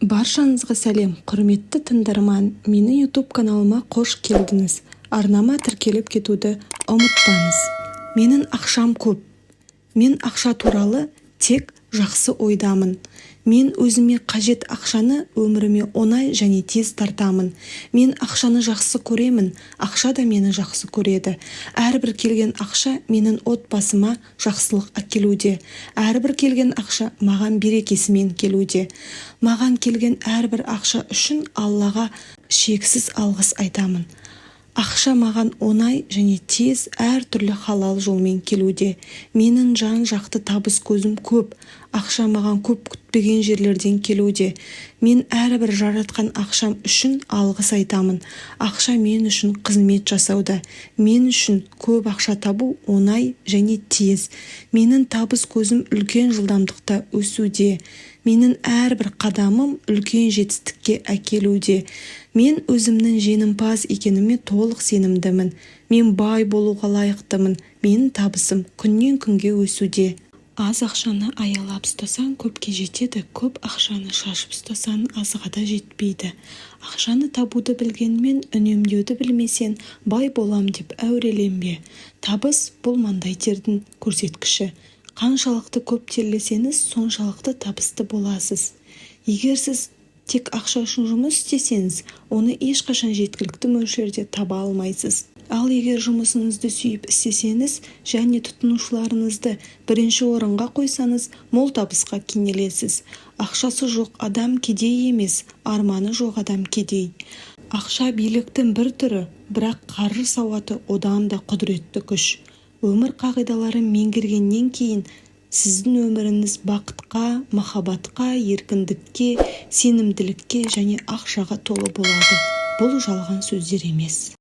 Баршаңызға сәлем, құрметті тыңдарман! Менің YouTube каналыма қош келдіңіз! Арнама тіркеліп кетуді ұмытпаңыз. Менің ақшам көп. Мен ақша туралы тек жақсы ойдамын. Мен өзіме қажет ақшаны өміріме оңай және тез тартамын. Мен ақшаны жақсы көремін, ақша да мені жақсы көреді. Әрбір келген ақша менің отбасыма жақсылық әкелуде. Әрбір келген ақша маған берекесімен келуде. Маған келген әрбір ақша үшін Аллаға шексіз алғыс айтамын. Ақша маған оңай және тез, әртүрлі халал жолмен келуде. Менің жан-жақты табыс көзім көп. Ақша маған көп күтпеген жерлерден келуде. Мен әрбір жаратқан ақшам үшін алғыс айтамын. Ақша мен үшін қызмет жасауда. Мен үшін көп ақша табу оңай және тез. Менің табыс көзім үлкен жылдамдықта өсуде. Менің әрбір қадамым үлкен жетістікке әкелуде. Мен өзімнің жеңімпаз екеніме толық сенімдімін. Мен бай болуға лайықтымын. Менің табысым күннен күнге өсуде. Аз ақшаны аялап ұстасаң, көпке жетеді, көп ақшаны шашып ұстасаң, азға да жетпейді. Ақшаны табуды білгенмен, үнемдеуді білмесең, бай болам деп әуреленбе. Табыс – бұл маңдай тердің көрсеткіші. Қаншалықты көп терлесеңіз, соншалықты табысты боласыз. Егер сіз тек ақша үшін жұмыс істесеңіз, оны ешқашан жеткілікті мөлшерде таба алмайсыз. Ал егер жұмысыңызды сүйіп істесеңіз және тұтынушыларыңызды бірінші орынға қойсаңыз, мол табысқа кенелесіз. Ақшасы жоқ адам кедей емес, арманы жоқ адам кедей. Ақша – биліктің бір түрі, бірақ қаржы сауаты одан да құдіретті күш. Өмір қағидаларын меңгергеннен кейін сіздің өміріңіз бақытқа, махаббатқа, еркіндікке, сенімділікке және ақшаға толы болады. Бұл жалған сөздер емес.